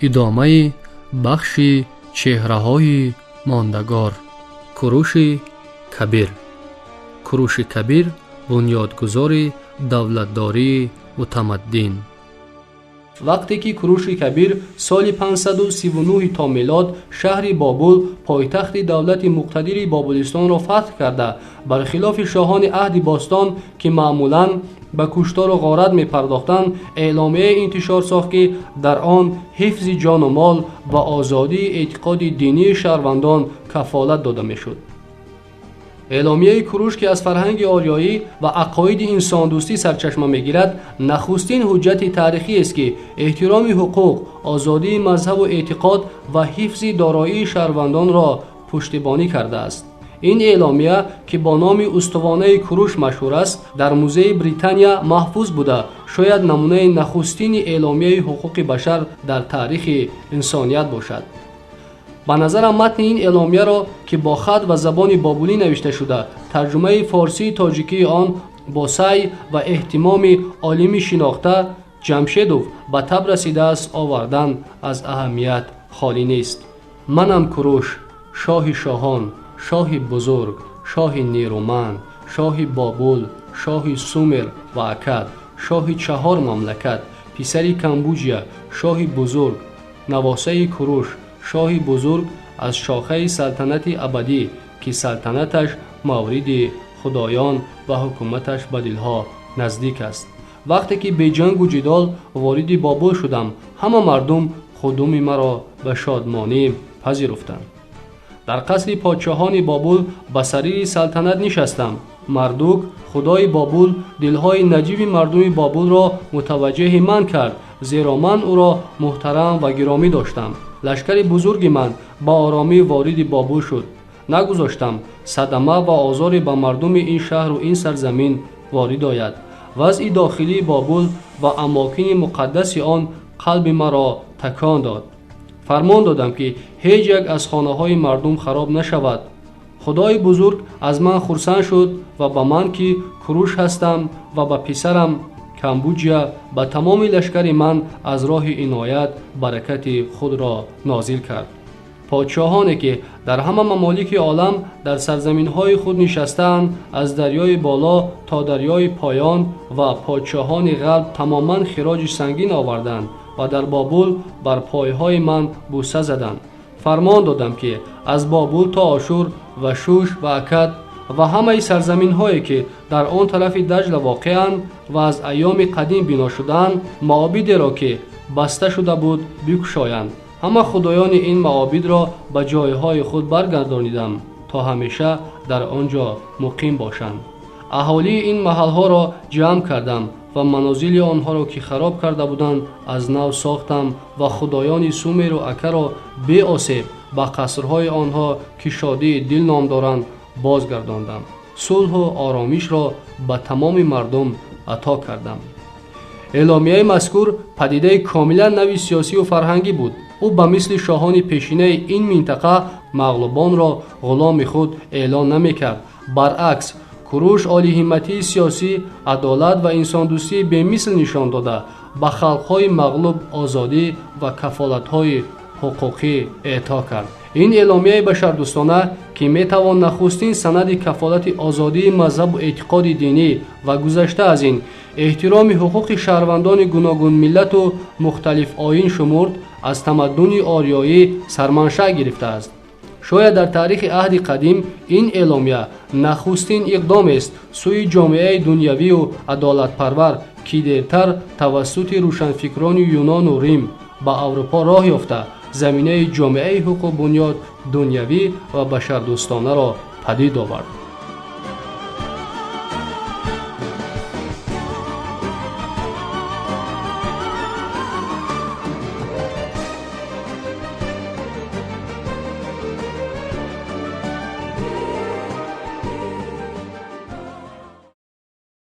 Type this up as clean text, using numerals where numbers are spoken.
Идомаи бахши чеҳраҳои мондагор. Куруши Кабир. Куруши Кабир, бунёдгузори давлатдории мутамаддин. Вақте ки Куруши Кабир соли 539 то милод шаҳри Бобул, пойтахти давлати муқтадири Бобулистонро фатҳ карда, бар хилофи шоҳони аҳди бостон, ки маъмулан ба куштору ғорат мепардохтанд, эъломияе интишор сохт, ки дар он ҳифзи ҷону мол ва озодии эътиқоди динии шаҳрвандон кафолат дода мешуд. Эъломияи Куруш, ки аз фарҳанги ориёӣ ва ақоиди инсондӯстӣ сарчашма мегирад, нахустин ҳуҷҷати таърихиест, ки эҳтироми ҳуқуқ, озодии мазҳабу эътиқод ва ҳифзи дороии шаҳрвандонро пуштибонӣ кардааст. Ин эъломия, ки бо номи Устувонаи Куруш машҳур аст, дар Музеи Британия маҳфуз буда, шояд намунаи нахустини эъломияи ҳуқуқи башар дар таърихи инсоният бошад. Ба назарам, матни ин эъломияро, ки бо хат ва забони бобулӣ навишта шуда, тарҷумаи форсии тоҷикии он бо саъй ва эҳтимоми олими шинохта Ҷамшедов ба таб расидааст, овардан аз аҳамият холӣ нест. Манам Куруш, шоҳи шоҳон, шоҳи бузург, шоҳи нерӯманд, шоҳи Бобул, шоҳи Сумер ва Акад, шоҳи чаҳор мамлакат, писари Камбуҷия, шоҳи бузург, навосаи Куруш, шоҳи бузург аз шохаи салтанати абадӣ, ки салтанаташ мавриди худоён ва ҳукуматаш ба дилҳо наздик аст. Вақте ки беҷангу ҷидол вориди Бобул шудам, ҳама мардум худуми маро ба шодмонӣ пазируфтанд. Дар қасри подшоҳони Бобул ба сарири салтанат нишастам. Мардук, худои Бобул, дилҳои наҷиби мардуми Бобулро мутаваҷҷеҳи ман кард, зеро ман ӯро муҳтарам ва гиромӣ доштам. Лашкари бузурги ман ба оромӣ вориди Бобул шуд. Нагузоштам садама ва озоре ба мардуми ин шаҳру ин сарзамин ворид ояд. Вазъи дохилии Бобул ва амокини муқаддаси он қалби маро такон дод. Фармон додам, ки ҳеҷ як аз хонаҳои мардум хароб нашавад. Худои бузург аз ман хурсанд шуд ва ба ман, ки Куруш ҳастам, ва ба писарам Камбуҷия, ба тамоми лашкари ман аз роҳи иноят баракати худро нозил кард. Подшоҳоне, ки дар ҳама мамолики олам дар сарзаминҳои худ нишастаанд, аз дарёи боло то дарёи поён, ва подшоҳони ғарб тамоман хироҷи сангин оварданд ва дар Бобул бар пойҳои ман буса заданд. Фармон додам, ки аз Бобул то Ошур ва Шуш ва Акад ва ҳамаи сарзаминҳое, ки дар он тарафи Даҷла воқеанд ва аз айёми қадим бино шудаанд, маобидеро, ки баста шуда буд, бикушоянд. Ҳама худоёни ин маобидро ба ҷойҳои худ баргардонидам, то ҳамеша дар он ҷо муқим бошанд. Аҳолии ин маҳалҳоро ҷамъ кардам ва манозили онҳоро, ки хароб карда буданд, аз нав сохтам ва худоёни Сумеру Акаро беосеб ба қасрҳои онҳо, ки Шодии дил ном доранд, бозгардондам. Сулҳу оромишро ба тамоми мардум ато кардам. Эъломияи мазкур падидаи комилан нави сиёсию фарҳангӣ буд. Ӯ ба мисли шоҳони пешинаи ин минтақа мағлубонро ғуломи худ эълон намекард. Баръакс, Куруш олиҳимматии сиёсӣ, адолат ва инсондӯстии бемисл нишон дода, ба халқҳои мағлуб озодӣ ва кафолатҳои ҳуқуқӣ эъто кард. Ин эъломияи башардӯстона, ки метавон нахустин санади кафолати озодии мазҳабу эътиқоди динӣ ва гузашта аз ин эҳтироми ҳуқуқи шаҳрвандони гуногунмиллату мухталиф оин шумурд, аз тамаддуни ориёӣ сарманшаъ гирифтааст. Шояд дар таърихи аҳди қадим ин эъломия нахустин иқдомест сӯи ҷомеаи дунявию адолатпарвар, ки дертар тавассути рӯшанфикрони Юнону Рим ба Аврупо роҳ ёфта, заминаи ҷомеаи ҳуқуқбунёд, дунявӣ ва башардӯстонаро падид овард.